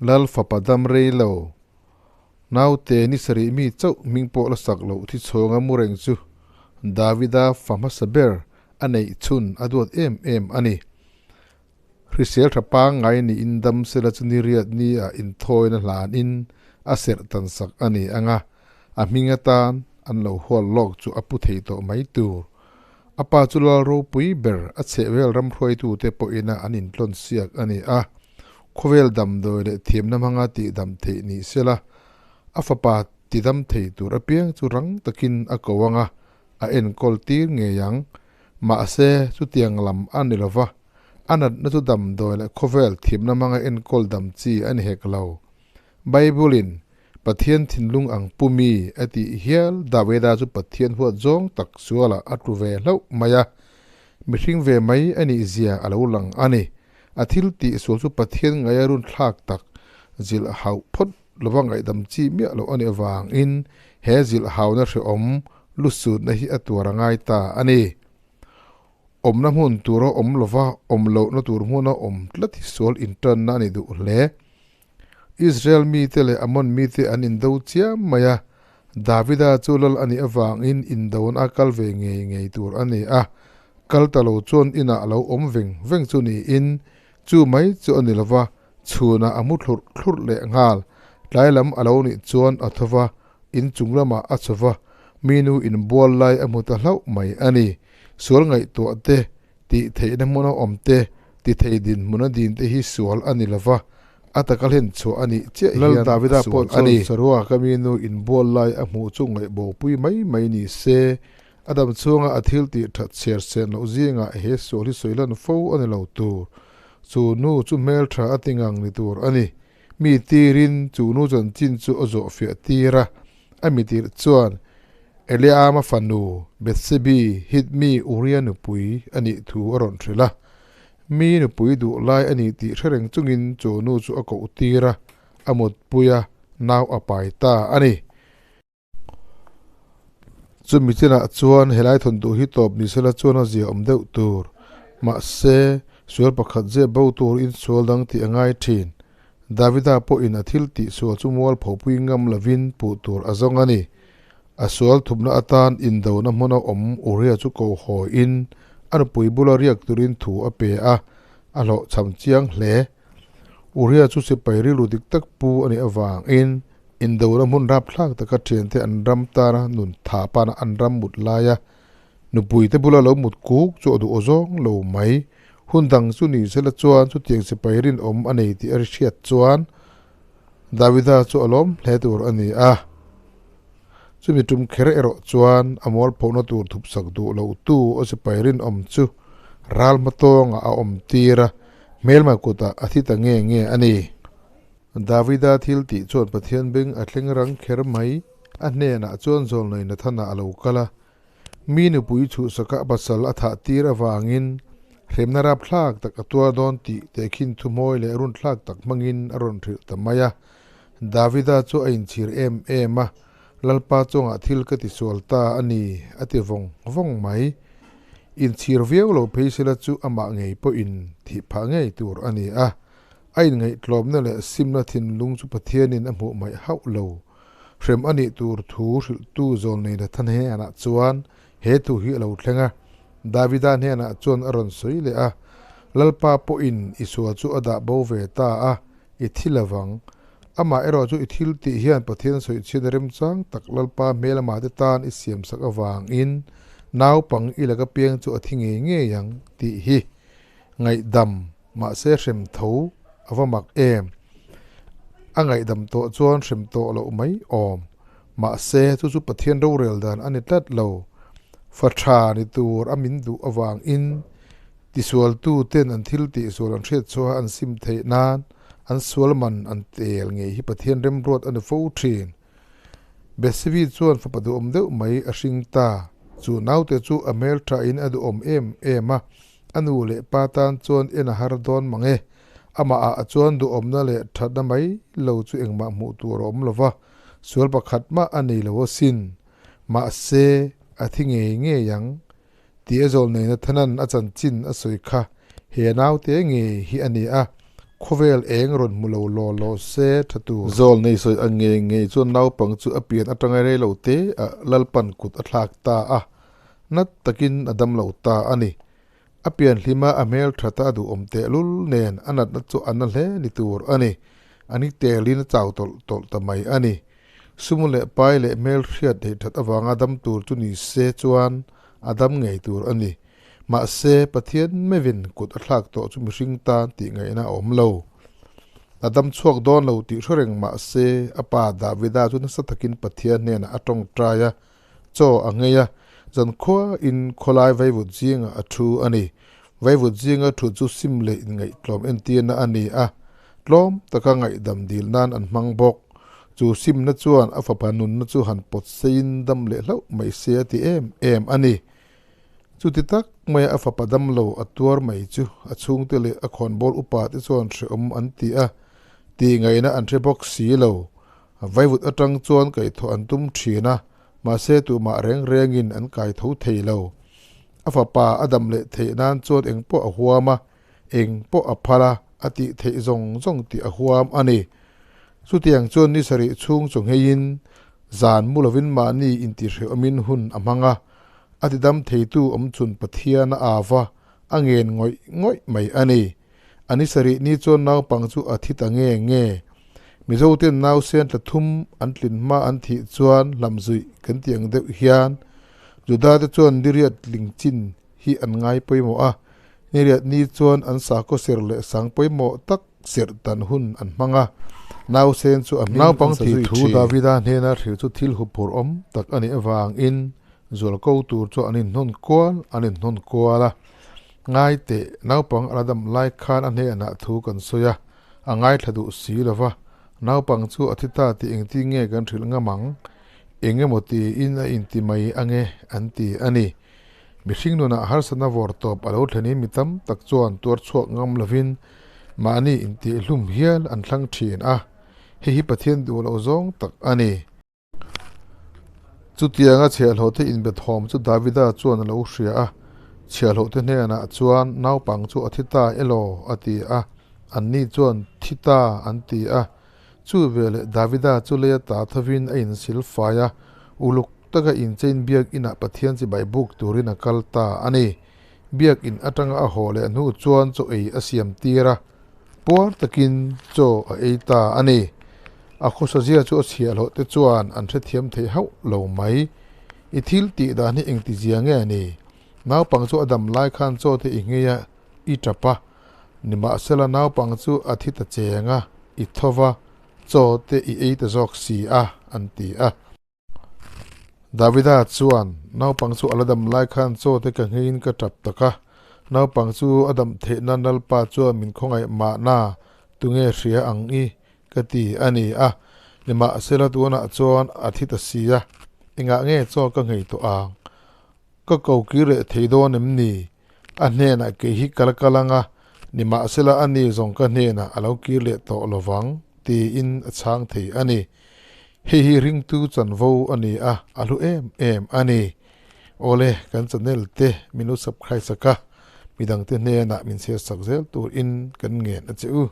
Lal fapa dam rei lo. Naute ni sarih mi chauh hming pawh la sak loh thi chhawnga mu reng chu Davida fa hmasa ber a neih chhun a duat em em a ni. Hrisel tha pangngai niin dam sela chu ni riat ni ah inthawina hlanin a serh tan sak a ni ang a, a hming atan an lo hual lawk chu a pu thei tawh mai tur. A pa chu lal ropui ber a chhehvel ram hruaitute pawhina an intlawn siak a ni a, khawvel damdawi leh thiamna hmanga tihdam theih ni sela, a fapa tidam thei tur apiang chu rang takin a ko ang a, a enkawl tir ngei ang. Mahse, chutiang lam a ni lova, a natna chu damdawi leh khawvel thiamna hmanga enkawl dam chi a ni hek lo. Bible-in, Pathian thinlung ang pu mi a tih hial Davida chu Pathian huat zawng tak sualah a tlu ve hlauh mai a, mihring ve mai a nih zia a lo lang a ni. A thil tih sual chu Pathian ngaia run thlak tak zilh hauh phawt lova ngaihdam chi miah loh a nih avangin he zilh hauna hrehawm lusutna hi a tuar a ngai ta a ni. Awmna hmun tura awm lova awm lohna tur hmuna awm tlat hi sual intanna a ni duh hle. Israel mite leh Ammon mite an indo chiam mai a, Davida chu lal a nih avangin indo'n a kal ve ngei ngei tur a ni a, kal ta lo chuan inah a lo awm veng veng chu niin chu mai chu a ni lova, chhunah a mu thlurh thlurh leh nghal. Tlai lam a lo nih chuan a tho va, inchung lamah a chho va, mi nu inbual lai a hmu ta hlauh mai a ni. Sual ngaihtuah te, Tih theihna hmuna awm te, ti thei dinhmuna din te hi sual a ni lova, a taka hlen chhuah a nih chiah hian Lal Davida a pawh sual a chuan ni. Sarua ka mi nu inbual lai a hmuh chu ngaihbawpui mai mai ni se, a dam chhunga a thil tih that chher sen loh zingah he sual hi sawi lan fo a ni lo tur. Chu nu chu hmeltha a ti ngang ni tur a ni. Mi tirin chu nu chanchin chu a zawh fiah tir a, a mi tirh chuan Eliama fanu Bethsebi hit mi Uria nupui a nih thu a rawn hrilh a. Mi nupui duh lai a ni tih hre reng chungin chu nu chu a koh tir a, a mutpui a, nau a pai ta a ni. Chumi chinah chuan helai thawntu hi tawp ni sela chuan a zia awm deuh tur. Mahse, sual pakhat zep bo tur in sual dang tih a ngai thin. Davida pawhin a thil tih sual chu mualphopui ngam lovin puh tur a zawng a ni. A sual thupna atan indona hmuna awm Uria chu ko hawiin a nupui bula riak turin thu a pe a, a hlawhchham chiang hle. Uria chu sipai rilru dik tak pu a nih avangin indona hmun rapthlak taka thiante an ram tana nun tha pana an ram mut laia nupuite bula lo mut kuk chu a duh awzawng lo mai. Hun dang chu ni sela chuan chutiang sipai rinawm a nei tih a ri hriat chuan Davida chu a lawm hle tur a ni a. Chumi tum kher erawh chuan a mualphohna tur thupsak duh lo tu a sipai rinawm chu ral hmatawngah a awm tir a, hmelma kutah a thi ta nge nge a ni. Davida thil tih chuan Pathian beng a thleng rang kher mai. A hnenah chuan Zawlnei Nathana a lo kal a, Mi nupui chhuhsaka a pasal a thah tir avangin hremna rapthlak tak a tuar dawn tih tehkhin thuhmawi leh runthlak tak hmangin a rawn hrilh ta mai a. Davida chu a inchhir em em a, Lalpa chungah thil ka tisual ta a ni, a ti vawng vawng mai. Inchhir viau lo phei sela chu amah ngei pawhin thih phah ngei tur a ni a. A inngaihtlawmna leh simna thinlung chu Pathianin a hmuh hmaih hauh lo. Hrem a nih tur thu hrilhtu Zawlnei Nathan hnenah chuan he thu hi a lo thleng a. Davida hnenah chuan a rawn sawi leh a, Lalpa pawhin i sual chu a dah bo ve ta a, i thi lovang. Amah erawh chu i thil tih hian Pathian sawichhiatna remchang tak Lalpa hmel amahte tan i siamsak avangin naupang i laka piang chu a thi ngei ngei ang tih hi ngaihdam Mahse hrem tho a va mak em? A ngaihdam tawh chuan hrem tawh loh mai awm. Mahse chu chu Pathian rorel dan a ni tlat lo. Fa tha ni tur a min duh avangin tisualtu ten an thil tihsual an hriat chhuaha an sim theih nan an sual man an tel ngei hi Pathian remruat a ni fo thin. Bethsebi chuan fapa duhawm deuh mai a hring ta. Chu naute chu a hmelthain a duhawm em em a. A nu leh pa tan chuan en a har dawn mang e. Amah ah chuan duhawmna leh thatna mai lo chu engmah hmuh tur a awm lo va, sual pakhat mah a nei lo asin. Mahse, a thi ngei ngei ang. Tih a zawl nei Nathanan a chanchin a sawi kha he naute ngei hi a ni a. Khawvel eng rawn hmu lo law law se tha tur. Zawl nei sawi ang ngei ngei chuan naupang chu a pian atanga rei lo te ah Lalpan kut a thlak ta a, nat takin a dam lo ta a ni. A pian hlima a hmel that a duhawm tehlul nen a natna chu a na hle ni tur a ni. A ni telin a chau tawlh tawlh ta mai a ni. Sumu leh pai leh hmel hriat theih that avanga dam tur chu ni se chuan a dam ngei tur a ni. Mahse, Pathian mevin kut a thlak tawh chu mihring tan tih ngaihna a awm lo. A dam chhuak dawn lo tih hre reng mah se, a pa Davida chu nasa takin Pathian hnenah a tawngtai a, chaw a ngei a, zankhua in khawlai vaivut zingah a thu a ni. Vaivut zinga thu chu sim leh inngaihtlawm entirna a ni a, tlawm taka ngaihdam dil nan an hmang bawk. Chu simna chuan a fapa nunna chu han pawt seiin dam leh hlauh mai se a ti em em a ni. Chuti tak maia a fapa dam lo a tuar mai chu a chhungte leh a khawnbawl upa te chuan hrehawm an ti a, tih ngaihna an hre bawk si lo. Vaivut atang chuan kaihthawh an tum thin a, mahse tumah reng rengin an kai tho thei lo. A fapa a dam leh theih nan chuan eng pawh a huam a, eng pawh a phal a, a tih theih zawng zawng tih a huam a ni. Chutiang chuan ni sarih chhung chaw ngheiin zan mu lovin mahni intihhrehawmin hun a hmang a, a tidam theitu awmchhun Pathian a au va, a ngen ngawih ngawih mai a ni. A ni sarih ni chuan naupang chu a thi ta nge nge. Mizoten nausen tla thum an tlin hma an thih chuan hlamzuih kan ti ang deuh hian Juda te chuan niriat tling chin hi an ngai pawimawh a, niriat ni chuan an sakhaw ser leh sang pawimawh tak serh tan hun an hmang a, nausen chu a hming an sa zui thin. Davida hnena hril chu thil huphur awm tak a nih avangin zualko tur chu an inhnawn kual an inhnawn kual a. Ngai teh, naupang a la dam lai khan a hnenah thu kan sawi a, a ngaithla duh si lo va, naupang chu a thi ta tih engtin nge kan hrilh ngam ang? Eng emaw tiin a inti mai ange an ti a ni. Mihring nunah harsatna vawr tawp a lo thlenin mi tam tak chuan tuar chhuak ngam lovin mahni intihhlum hial an thlang thin a, hei hi Pathian duh loh zawng tak a ni. Chutianga chhiahhlawhte inbethawm chu Davida chuan a lo hria a, chhiahhlawhte hnenah chuan, Naupang chu a thi ta elaw? a ti a. Anni chuan, Thi ta, an ti a. Chu veleh Davida chu leia ta thovin a insil fai a, uluk taka inchein biak inah Pathian chibai buk turin a kal ta a ni. Biak in atanga a haw leh hnu chuan chaw ei a siam tir a, puar takin chaw a ei ta a ni. A khawsazia chu a chhiahhlawh te chuan an hrethiam thei hauh lo mai. I thil tih dan hi engtizia nge a ni? Naupang chu a dam lai khan chaw te i nghei a, i tap a. Nimahsela naupang chu a thi ta cheng a, i tho va, chaw te i ei ta zawk si a, an ti a. Davida chuan, Naupang chu a la dam lai khan chaw te ka ngheiin ka tap tak a, naupang chu a dam theih nan Lalpa chuan min khawngaih mahna tunge hria ang i ka ti a ni a, nimahsela tunah chuan a thi ta si a, engah nge chaw ka nghei tawh ang? Ka ko kir leh thei dawn em ni? A hnenah kei hi ka la kal ang a, nimahsela a ni zawng ka hnenah a lo kir leh tawh lovang, tiin a chhang thei a ni. Hei hi ringtu chanvo a ni a, a hlu em em a ni. Awle, kan channel te min lo subscribe sak a, midangte hnenah min share sak zel turin kan ngen a che u.